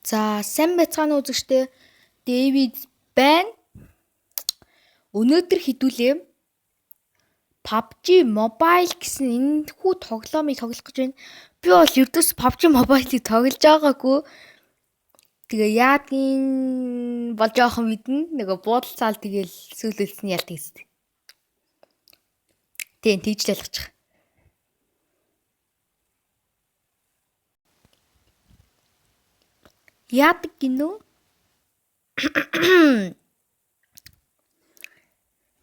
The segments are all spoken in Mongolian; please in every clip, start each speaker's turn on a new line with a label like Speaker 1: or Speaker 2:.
Speaker 1: За, сайн байцгаана уу үзэгчдээ. Дэвид байна. Өнөөдөр хэдүүлээ PUBG Mobile гэсэн энэхүү тоглоомыг тоглох гэж байна. Би бол ердөөс PUBG Mobile-ыг тоглож байгаагүй. Тэгээ яадгийн бол жоохон мэднэ. Нөгөө буудалцаал тэгэл сүүлэлсэн ялт гэсэн. Тийм, тэгж л ойлгочих. Яадаг гинөө?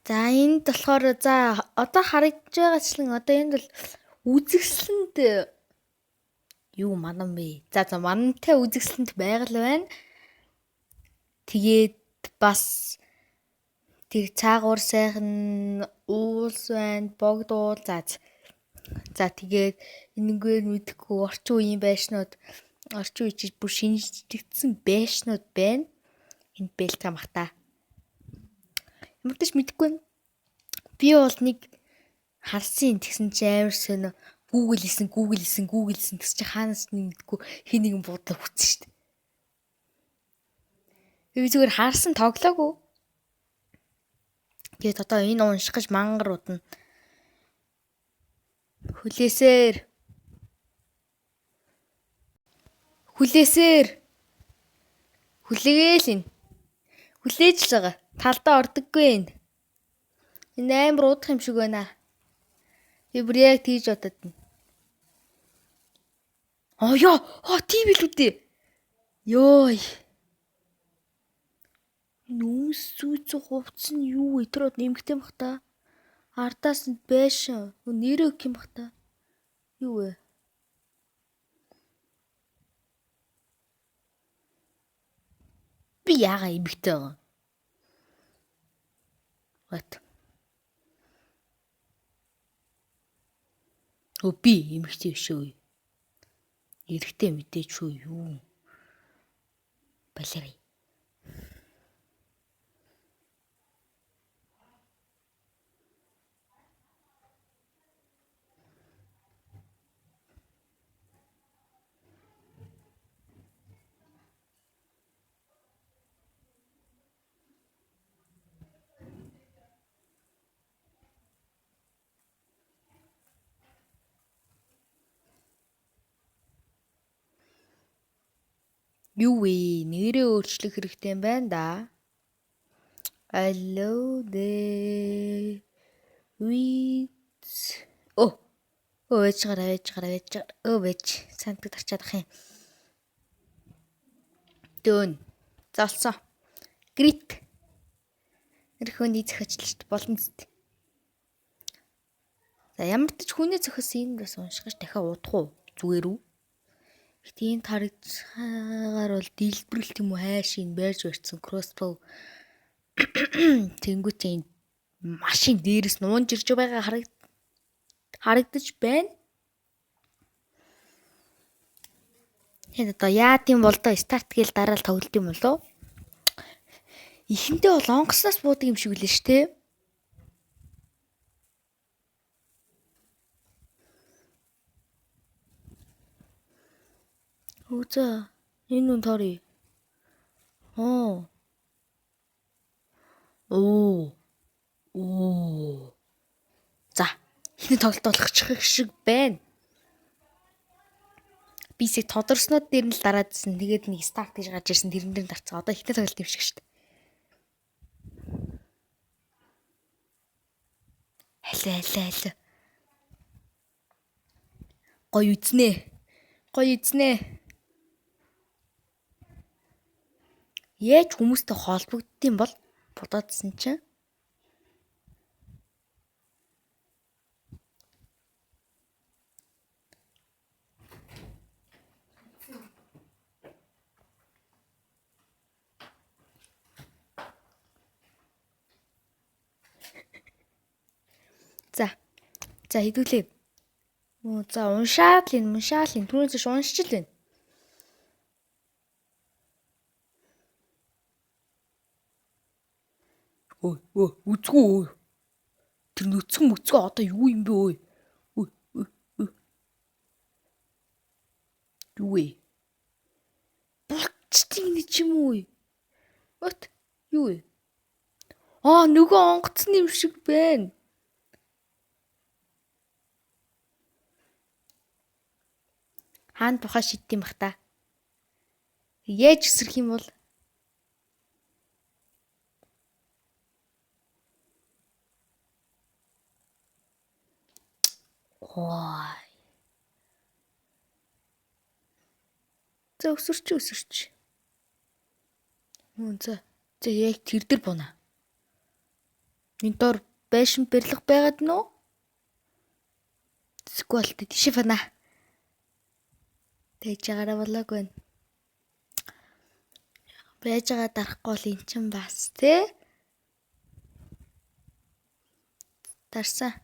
Speaker 1: За, энд болохоор за одоо харагдж байгаачлан одоо энд бол үзэсгэлэнд юу манан бэ? За за манантай үзэсгэлэнт байгаль байна. Тэгээд бас тэр цаагуур сайхан уулс байна, богд уул. За за тэгээд энэнгээр мэдэхгүй орчин үеийн байшнууд, орчин үеч бүр шинжлэгдсэн байшнууд байна. Энд бэлтгэн бах та. Ямар ч мэдэхгүй. Би бол нэг харсан тэгсэн чи амар сонио Google хийсэн, Google хийсэн, Google хийсэн тэгс чи хаанаас нэг мэдгүй хин нэгэн буудлаа хүтсэн шүү дээ. Би зүгээр харсан, тоглоогүй. Тэгээд одоо энэ унших гэж мангар удна. Хүлээсээр. Хүлээсээр. Хүлээгээл энэ. Хүлээж л байгаа. Талдаа ордоггүй энэ. Энэ амар удах юм шиг байна. Би бүр яг тийж бодод байна. Аа ёо, аа тийм билүү дээ. Йой. Энэ өмс зүүцэн хувцс нь юу вэ? Тэр бод нэмэгтэй бах та. Ардаас нь байшин. Нэрээ өгөх юм бах та. Юу вэ? Би яага эмэгтэй байгаа. What? Өө би эмэгтэй биш үү? Эрэгтэй мэдээч үү юу? Балерий. Юу вэ? Нэрээ өөрчлөх хэрэгтэй юм байна да. Hello there. With Оо. Өө байж гараа, байж гараа, байж гараа. Өө байж. Сантаг тарчаад ах юм. Дөн. За олцсон. Грит. Нэр хүний зохиочлолт болно зү. За ямар ч хүний зохиос энэ бас унших гэж дахиад удах уу? Зүгээр үү? Гэтэ энд харагдсаар бол дэлбэрэлт юм уу хайш энэ байрж барьсан crossbow тэнгуү чинь машин дээрээс нуунж ирж байгаа харагдаж байна. Тэгээд одоо яа тийм бол доо старт гээл дараа л тоглолт юм болов? Эхэндээ бол онгоцноос буудаг юм шиг үлээ ш тэ. Үзээ. Энэ нүн торё. Оо. Оо. Оо. За, эхний тоглолт болгочих шиг байна. Би сэг тодорснууд дээр нь л дараадсэн. Тэгээд нэг старт гэж гарч ирсэн. Тэрэн дээр дарцсан. Одоо эхний тоглолт юм шиг шүү дээ. Алаа алаа алаа. Гоё үзнэ. Гоё үзнэ. Яаж хүмүүстэй холбогддсон бол бодоодсэн чинь. За. За хэдүүлээ. За уншаад л энэ, уншаал энэ. Түрүүнээс ш уншиж л байна. Өө өө үзгүй өө. Тэр нүцгэн мүцгэн одоо юу юм бэ өө? Өө өө өө. Юу вэ? Булч. ч юм уу? What? Юу вэ? Аа, нөгөө онгоцны юм шиг байна. Хаана тухай шийддэм бах та. Яаж өсрөх юм бол? Ой. За өсөрч өсөрч. Мөн за. За яг тэр дээр буна. Энэ дор байшин барилга байгаад нь уу? Эсвэл тийшээ бана. Тэгж байгаараа болоог байна. Байж байгаа дарахгүй бол эн чинь бас тий. Дарсан.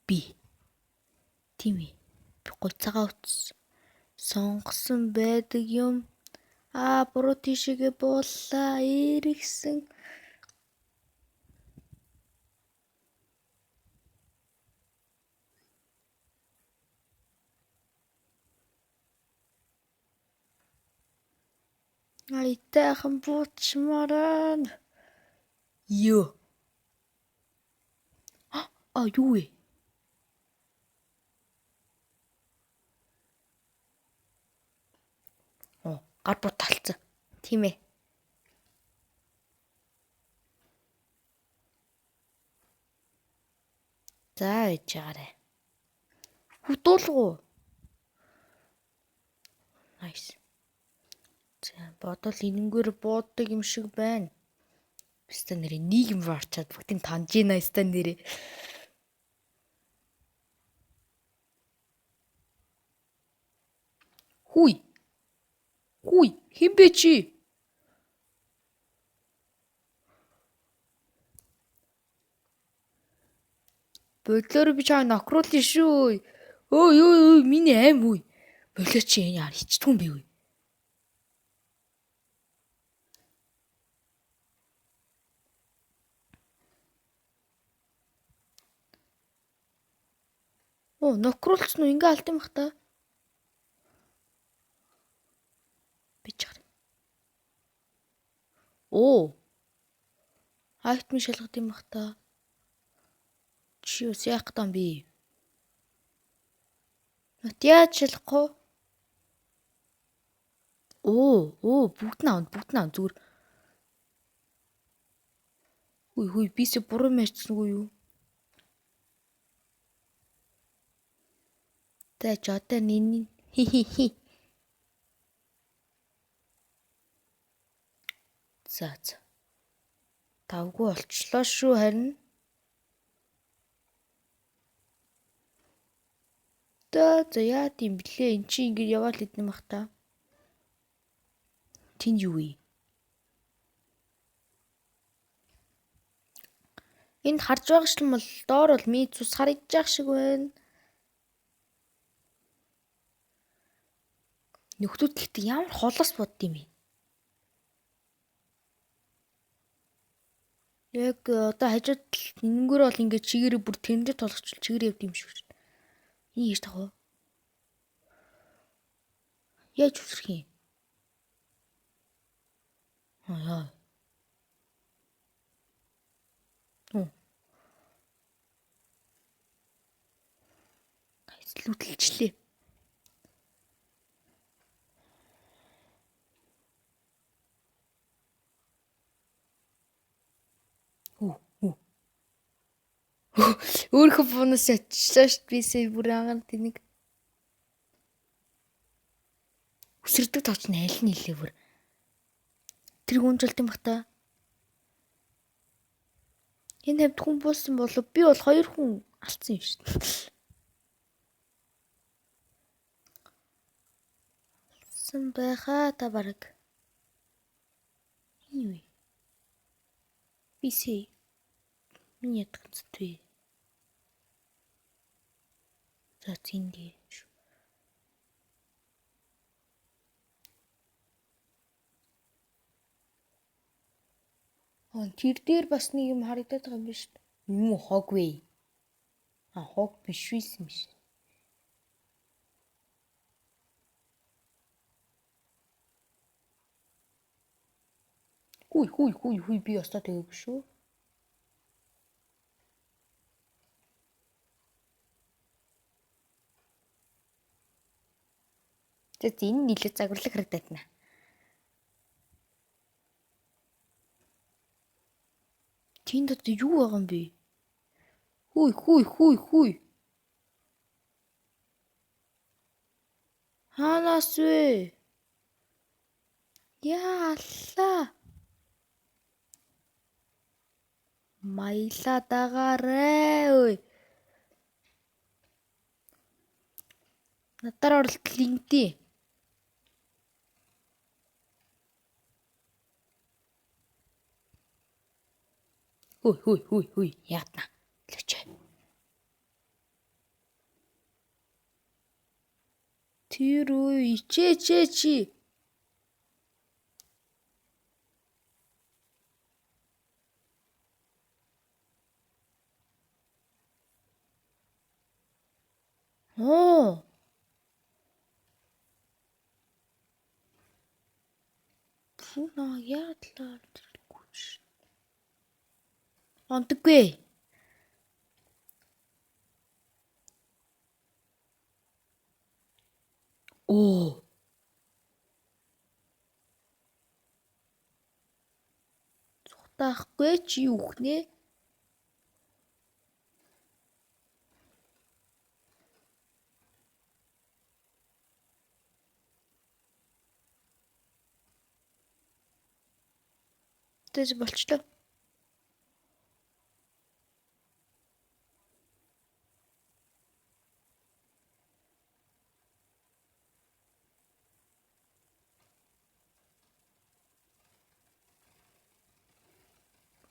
Speaker 1: Би. Тийм ээ. Би гуцаагаа утас сонгосон байдаг юм. Аа, буруу тийшээгээ бууллаа. Эргэсэн. Айтайхан буучмаар байна. Йоо. А юу вэ? Оо, гар бут талцсан. Тийм ээ. За байж байгаарэ. Хутуулгуу. Nice. За бодвол энэнгээр буудаг юм шиг байна. Биста нэрээ нийгэм рүү орчоод бүгдийг таньж гинэ ста нэрээ. Хүй. Хүй, хэн бэ чи? Болоор би чаа нокруулъя шүү. Өө өө өө миний аим үе. Болоо чи энэ яар хичдгүй юм бэ вэ? Оо, нокруулсан уу? Ингээ алд юм бах та. Би чаар. Оо. Айтм шалгад юм бах та. Чи юу яах гэдэг юм бэ? Нот яаж шалгах вэ? Оо, оо, бүгд нь авна, бүгд нь авна зүгээр. Хүй хүй, бисээ буруу мэрчсэнгүй юу? За жодоо нин хи хи хи. За за. Давгүй болчлоо шүү харин. За за яа тийм блэ эн чи ингэ яваал идэх юм бах та. Тэнд юу вэ? Энд харж байгаа шил бол доор бол ми цус харагдаж байгаа шиг байна. Нөхдүүд гэхдээ ямар холоос бодд юм бэ? Яг одоо хажууд энэнгээр бол ингээд чигээрээ бүр тэмдэр тулгачвал чигээр явд юм шиг шүү. Энэ хийж тах уу? Яаж үсрэх юм? Аа яа. Лүтэлчлээ. Үу. Өөрийнхөө бонус очлоо шүү дээ. Бисээ бүр ангаар тэнэг. Үсэрдэг тооч нь аль нь илээ бүр. Тэр хүнжэлт юм бах та. Энэ хавьд хүн буусан болов би бол 2 хүн алдсан юм шүү дээ. Алдсан байхаа та бараг. Юу вэ? Бисээ. Миний ядах зүтвэ. За зингээ. Тэр дээр бас нэг юм харагдаад байгаа юм биш үү? Юм уу хог вэ? А хог биш байсан биш. Хүй хүй хүй хүй би ёстой тэгээгүй шүү. Тэгээд энэ нэлээд загварлаг харагдаад байна. Тэнд одоо юу байгаа юм бэ? Хүй хүй хүй хүй. Хаанаас вэ? Яа аллаа. Маялаа дагаарай ой. Надаар оролтол ингэдэй. Хүй хүй хүй хүй яатна. Лөчөө. Тэр үе ичээ чээ чи. Оо. Фуна яатлаа тэргүй ш. Онтгүй. Оо. Цухтаахгүй чи юу хнэ? Тэс болчлоо.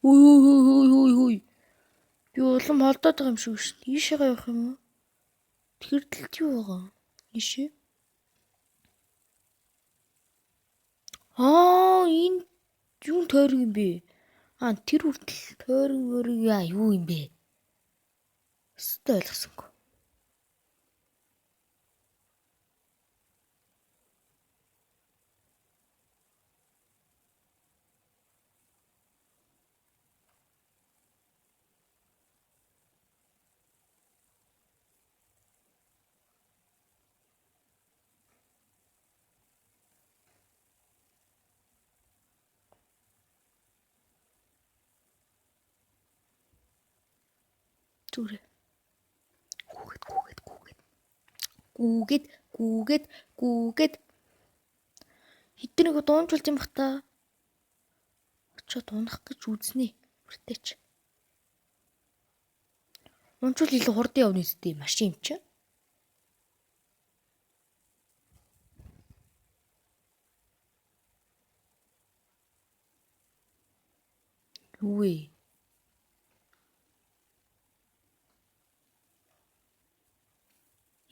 Speaker 1: Хүй хүй хүй хүй хүй. Би улам холдоод байгаа юм шиг шин. Ийшээгээ явах юм уу? Тэр талд юу байгаа? Ийшээ. Аа, энэ юун тойрог юм бэ? Аа, тэр хүртэл тойрог мөрөг яа юу юм бэ? Өстой ойлгосонгүй. Зүгээр. Гүгэд гүгэд гүгэд. Гүгэд гүгэд гүгэд. Хэдэн нэг дуунжуулж юм бах та. Очоод унах гэж үзнэ. Бүртээч. Унчвал илүү хурдан явна үстэй машин юм чи. Юу вэ?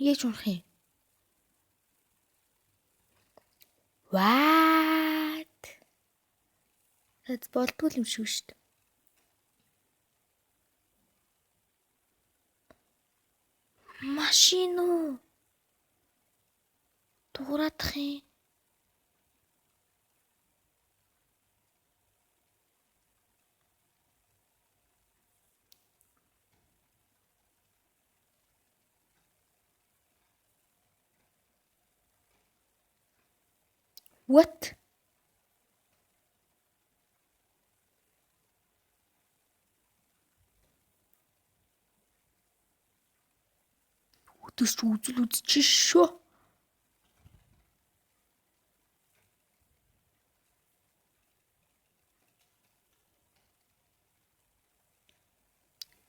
Speaker 1: Яаж унах юм? What? Тэд болдгоо юм шиг шүү дээ. Машин уу? Дугуйраадах юм. What? Өдөс чи үзэл үзчих шүү.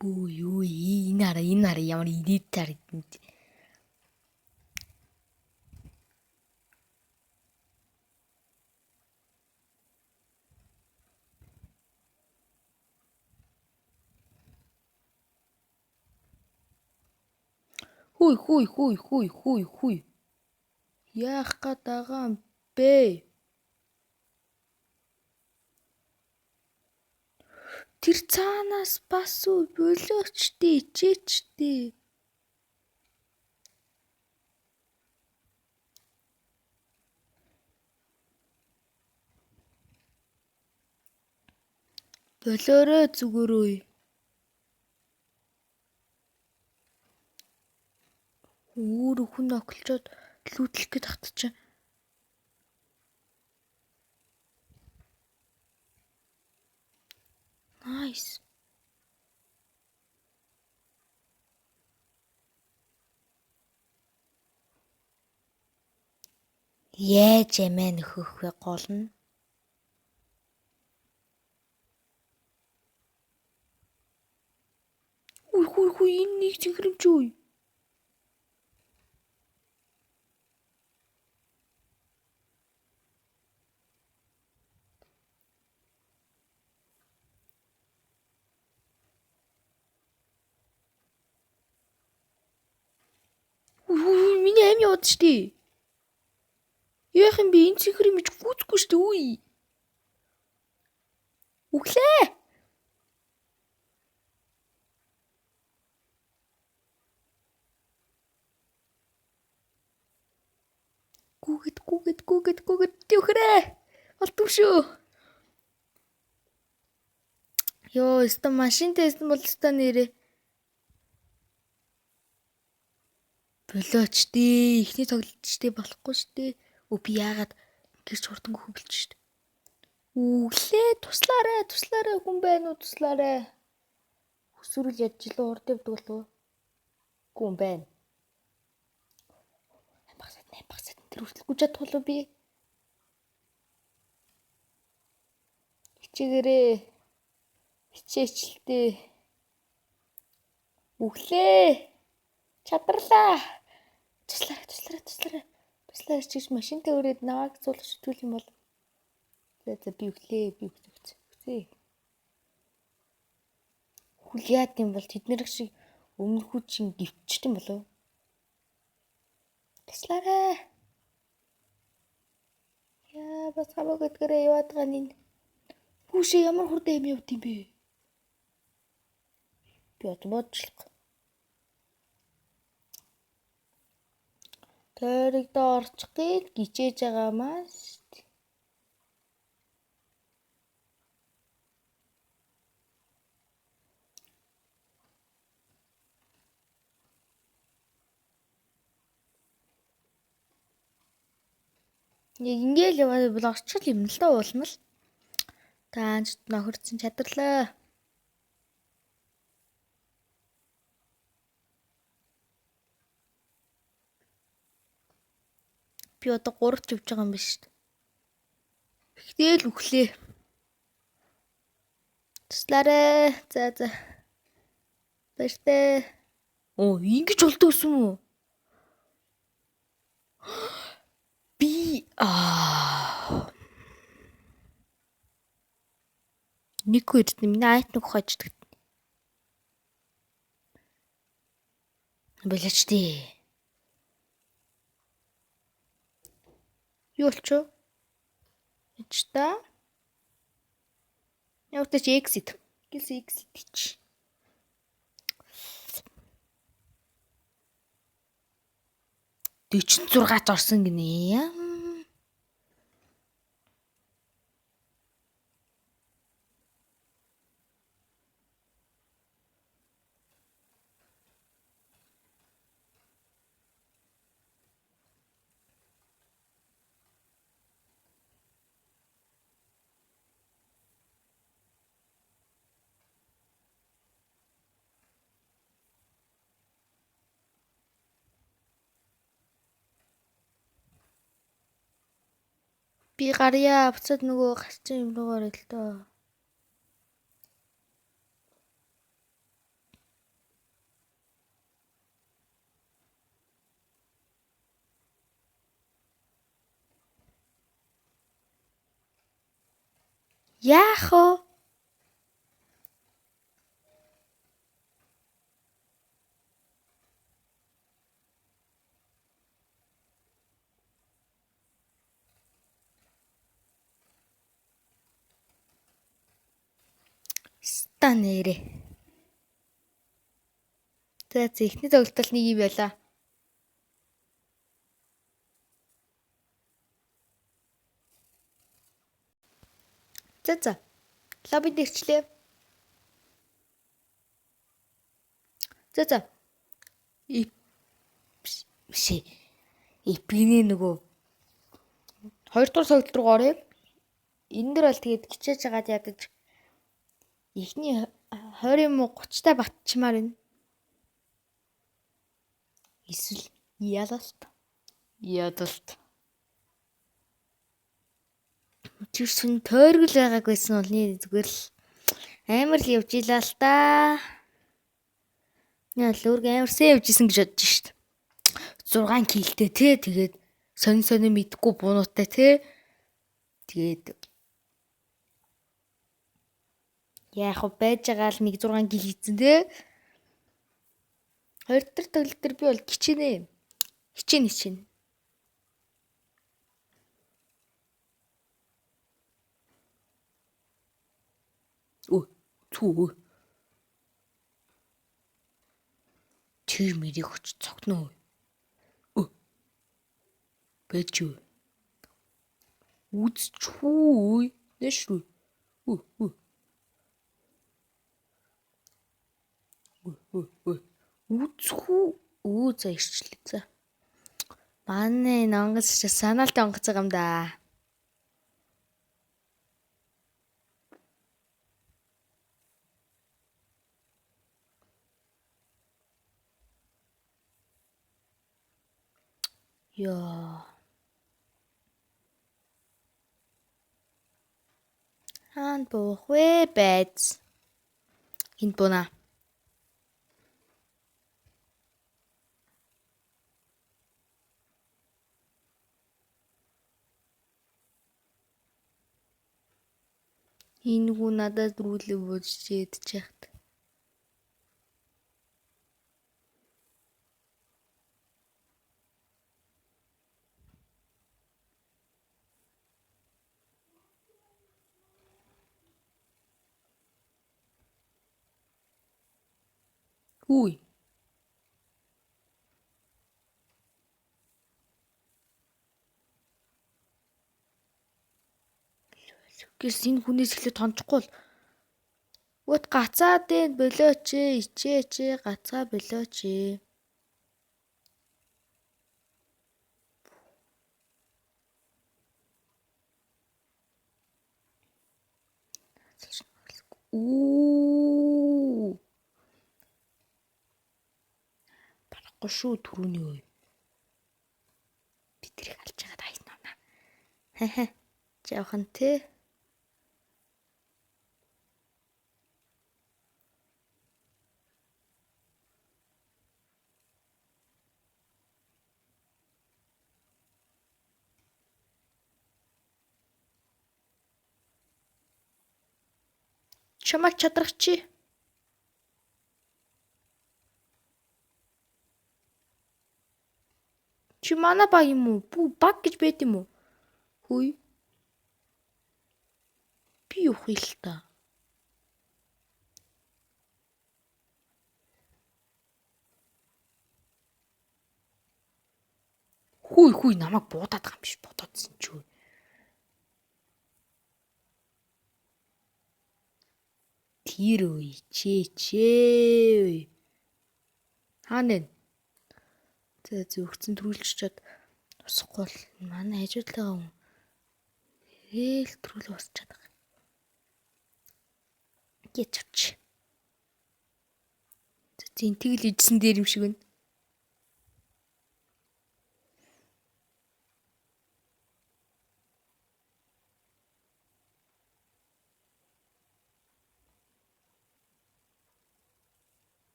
Speaker 1: Бүү юу энэ хараа ямар инээд харагдана. Хүй хүй хүй хүй хүй хүй. Яах гээд байгаа юм бэ? Тэр цаанаас бас үү болооч дээ, ичээч дээ. Болоорой зүгээрөө. Өөр хүн околчоод лүүтлэх гээд тахт чинь. Nice. Яаж амиа нөхөх вэ гол нь? Үгүй үгүй энэ нэг цэнхэрэмч үү? Үгүй миний амь яваад штий. Яах юм бэ? Энэ цэнхэр юм гүцэхгүй штий. Үгүй. Үглээ. Гүгэд гүгэд гүгэд гүгэд төхрээ. Болдгүй шүү. Йоо, өстө машин тест бол өстө нэрээ. Болооч дээ. Эхний тоглолт штэ болохгүй штэ. Өө би яагаад гэрч хурдан хөвлөж штэ. Үглээ туслаарай, туслаарай хүн байна уу туслаарай. Хүсвэрл ядж илүү урд явдаг болов уу? Гүн байна. 8 багсад 8 багсад тэр хүртэл гүж чадах болов би? Хичээгээрээ. Хичээчлээ. Үглээ. Чадарлаа. Туслаарай, туслаарай, туслаарай. Туслаарай чигш машинтай өрөөд навааг зуулах шүтүүл юм бол. За за би өглөө, би өглөө. Өглөө. Хүл яад юм бол тэднэр шиг өмнөхүү чинь гівчт юм болов. Туслаарай. Яа, бас хамаагүй гэдгээрээ яваад байгаа нин. Хүүшээ ямар хурдан юм явд юм бэ? Би одоо бодчихлоо. Тойрогдоо орчих гээл гिचээж байгаа маа шүү дээ. Яг ингээл яваад бол орчих юм л да уулна л. Таанч нохирцсон чадарлаа. Би одоо 3 ч явж байгаа юм биш үү? Ихтэл үхлээ. Туслаарай. За за. Баяртай. Оо, ингэж болдог гэсэн юм уу? Би аа нэг үед миний айт нэг хождог. Болооч тий. Юу болчихоо? Эч та. Явтаж exit. Гэлс exit чи. Дөчин 6-д орсон гинэ. Би гарья буцаад нөгөө гарчин юм руу орё л доо. Яах вэ? та нэрээ. За эхний тоглолт нэг юм байлаа. За. Лоббид ирчлээ. За. Биш. Эпиний нөгөө 2 дугаар тоглолт руу оръё. Энэ дэр бол тэгээд хичээж агаад ядаж эхний 20 юм уу 30 та батчмаар байна. Эсвэл ялалт. Ядалт. Тэр сүн тойргол байгааг байсан бол нэ зүгээр л амар л явж илаа л та. Яа л өөргөө амар сайн явж исэн гэж бодож шít. 6 килтэй те тэгээд сонин сонин мэдхгүй буунуутай те. Тэгээд яах вэ байж байгаа л нэг 6 кил хийцэн те. 2 дахь тоглолт төр би бол хичээнэ. Хичээнэ. Цүү. Тэр мэрийг очиж цогтно. Бэж юу? Үзчихүү. Нэшрүү. Үзхүү. За ирчлээ. За. Манай энэ онгоц чи санаалтай онгоц байгаа юм да. Яа. Хаана буух вэ байз? Энд бууна. Энэ хүн надад рүүлээ бууж идчих яхад. Хүй. Гэс энэ хүнээс эхлээд тончихгүй бол Үт гацаа дэн болооч ичээч гацаа болооч. Үү. Барахгүй шүү түрүүний үе. Би тэрийг алж байгаад хайсан байна. Хэ. Жаахан те. Чамайг чадрах чи. Чи манай баг юм уу? Бүү баг гэж байд юм уу? Хүй. Би явах юм л та. Хүй намайг буудаад байгаа юм биш бодоодсэн ч юу. Тэр үе чээ. Хаана вэ? За зөвхөн төрүүлж чад тусахгүй бол манай хажуудлага хүн ээл төрүүл босч чадах. Гэж авч. За зин тэгэл ижсэн дээр юм шиг байна.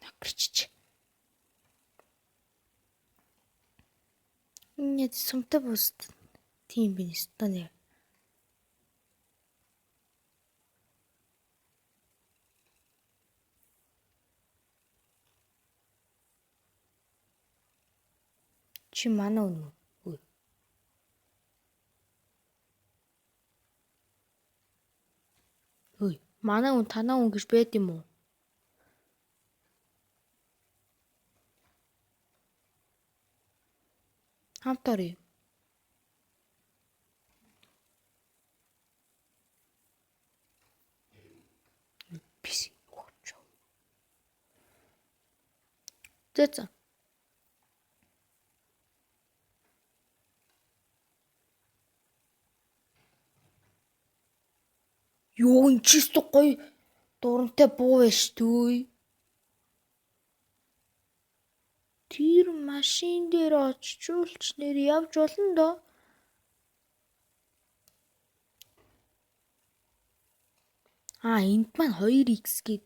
Speaker 1: Нагэрчиж. Ингээд сумтай бус тийм би өстой нэ. Чи манай үнэ үү? Хөөе, манай хүн танаа хүн гэж байд юм уу? Хамт оръё. Биш. За за. Юу энэ ч өстө гоё дурамтай буу байж түй. Тэр машин дээр очижуулч нэр явж болно доо. Аа энд маань 2x гээд.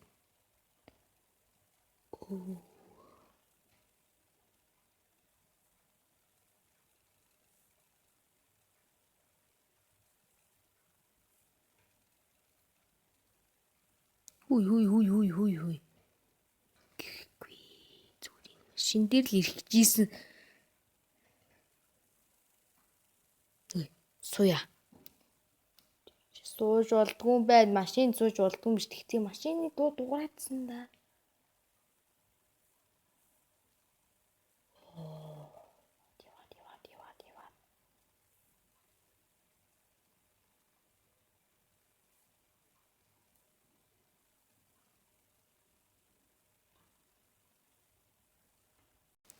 Speaker 1: Хүй хүй хүй хүй хүй хүй. Гэхгүй зүгээр энэ машин дээр л ирэх гэжсэн. Сууя. Сууж болдгүй юм байна. Машин сууж болдгүй юм биш. Тэгтээ машины дуу дугуйцсан да. Яваад яваад яваад яваад.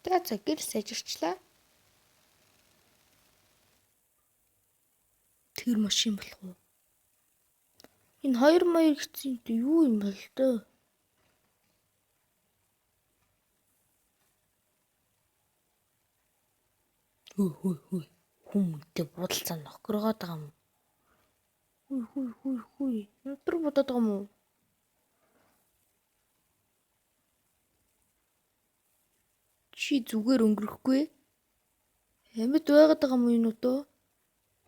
Speaker 1: За за гэр сайжирчлаа. Тэр машин болох уу? Энэ хоёр маяр гэсэн юу юм бол дөө? Хүй хүй хүй. Хүн мөнтэй буудалцаа нохгоргоод байгаа юм. Хүй хүй хүй хүй. Өндөр будаад байгаа юм уу? Чи зүгээр өнгөрөхгүй? Амьд байгаад байгаа юм уу энэ одоо?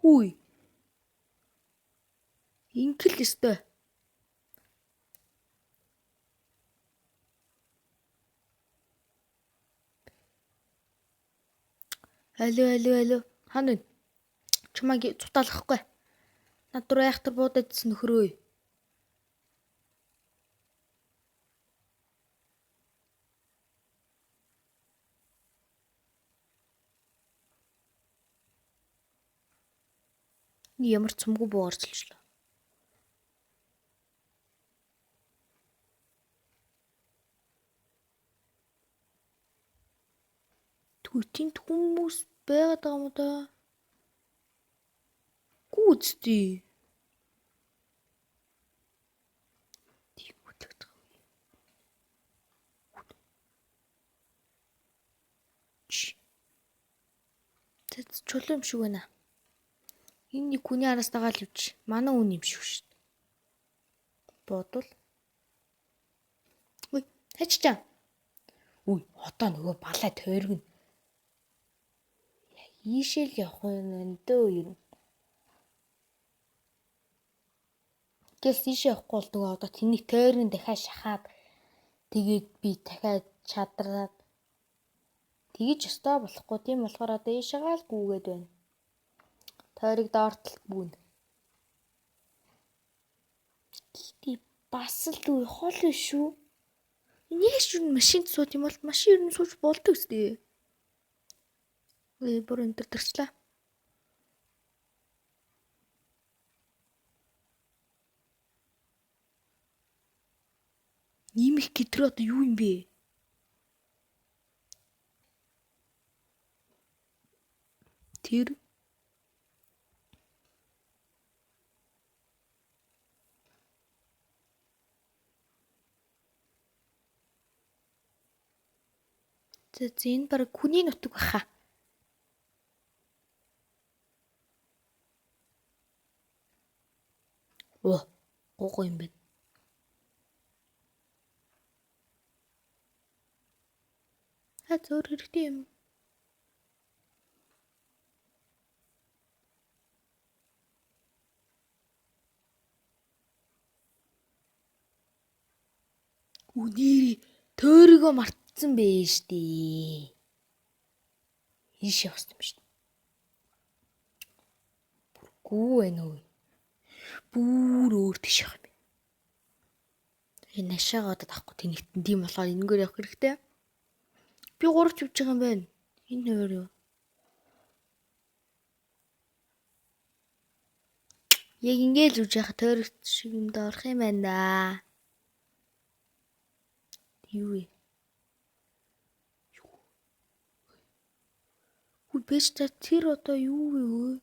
Speaker 1: Хүй. Инкэл өстой. Алло алло алло. Хаана вэ? Чамайг цутаалгахгүй. Над руу айхтар буудаадсэн нөхрөө. Ямар цомгүй буу орцолчлоо. Түр тэнд хүмүүс байгаад байгаа юм да. Гүүцтэй. Тийм хөтлөгдөж байгаа юм. Тэд чулуу юм шиг байна. Энэ нэг хүний араас дагаал явж. Манай үн юм шиг шүү дээ. Бодвол. Үй, хаччаа. Үй, одоо нөгөө балай тойргоно. Ийшээ л явах юм байна дөө ер нь. Гээс ийшээ явахгүй бол нөгөө одоо тэнийг тойрон дахиад шахаад тэгээд би дахиад чадраад тэгэж өстой болохгүй. Тийм болохоор одоо ийшээгаа л гүгээд байна. Тойрог доор талд гүнэ. Гэхдээ бас л үе хол биш шүү. Яаж юу машинд сууд юм бол машин ер нь сууж болдог үстэй. Бүр өндөр төрчлээ. Ийм их гэтрээ одоо юу юм бэ? Тэр За энэ баг хүний нутаг баха. Оо, гоо юм байна. Ха зөөр хэрэгтэй юм. Үний төөргөө мартсан бэ штэ. Ийш явах юм шүү дээ. Бүр гүү байна уу? Бүр өөр тийш явах юм. Энэ нашаага одод авахгүй тэнэгтэн тийм болохоор энэгээр явах хэрэгтэй. Би 3 ч явж байгаа юм байна. Энэ өөр юу? Яг ингээл үж яхаа тойрогт шиг юмд орох юм байна да. Юу вэ? Хүү бэж та тэр одоо юу вэ өө?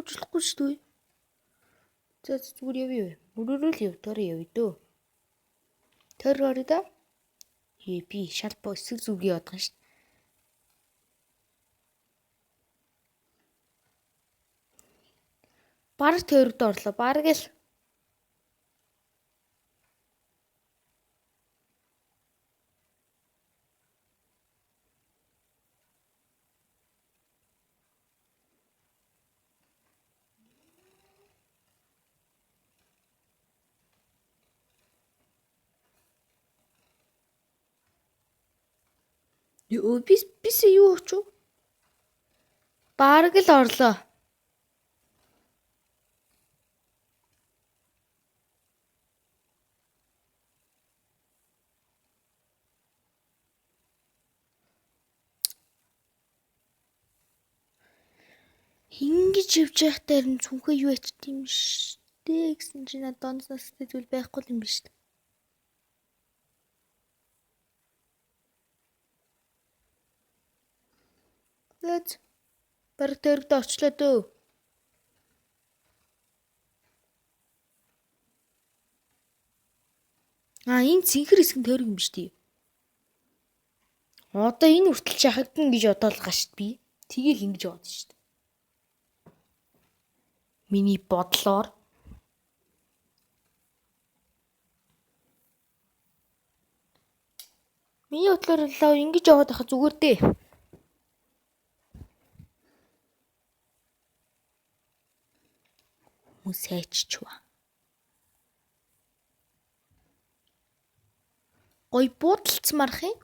Speaker 1: Буучлахгүй шүү дээ. За зүгээр явъя. Мөрөөрөө л яв, тойроо явъя дөө. Тойроо орё да. Ээ би шалбаа эсрэг зүргээ яваад байгаа шүү. Бараг тойрогд орлоо. Бараг л Юу би бис юу очив? Бараг л орлоо. Ингэж явж байхдаа харин цүнхээ юу ячт юм штэ гэсэн чинь надад онц настай зүйл байхгүй юм биш үү? Зөөц. Бараг тойрогт орчлоо дөө. А энэ цэнхэр хэсэг нь тойрог юм биш үү? Одоо энэ хүртэл шахагдана гэж бодоол гашт би. Тэгээл ингэж яваад шүү дээ. Миний бодлоор Миний бодлоор л ингэж яваад байхад зүгээр дээ. Хүмүүс айччваа. Гой буудалцмарх юм.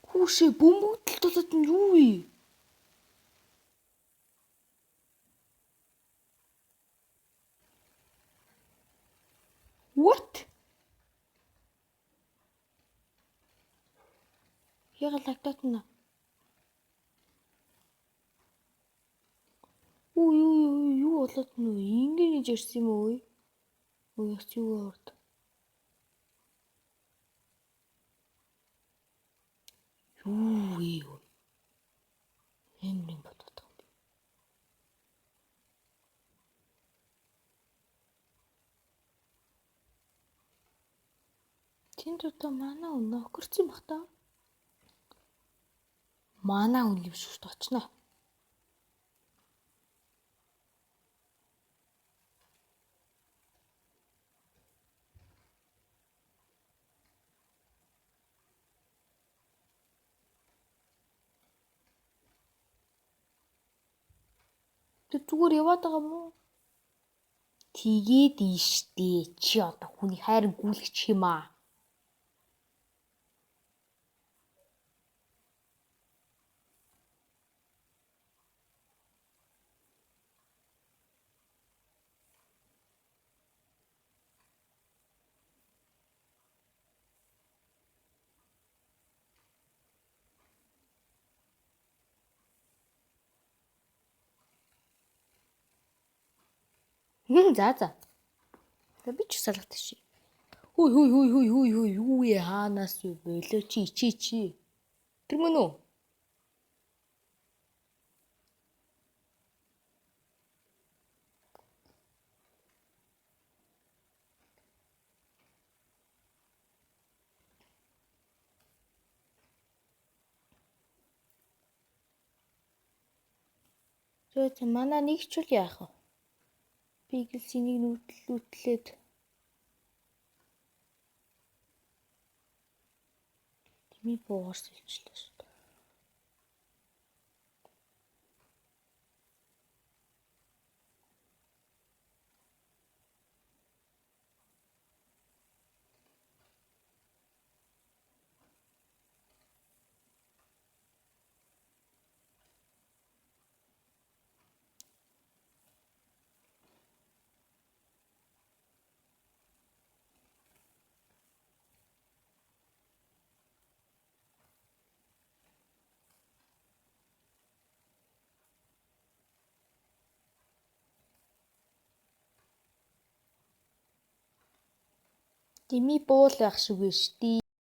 Speaker 1: Хүүшээ бөмбөгдөл болоод нь юу вэ? What? Яг лагтаатна. Юу юу юу юу болоод нь вэ? Ингэ гэж ярьсан юм уу? Өө яц юу орд. Юу вэ? Амар юм бодоод байгаа юм би. Тэнд одоо манай хүн нөхөрсөн бах та. Манай хүн юм шүү дээ очно. Тэр зүгээр яваад байгаа юм уу? Тэгээд ийштээ чи одоо хүний хайрын гүйлгч юм аа. За за. За би ч салгах ши. Хүй хүй хүй хүй хүй хүй юу вэ хаанаас юу болоо чи чи чи. Тэр мөн үү? Зөө манай нэг ч үл яах вэ? Би гэлс энийг нүтлээд тэмээ буугаар сэлжлээ шүү дээ. Дими буул байх шиг байна шүү дээ.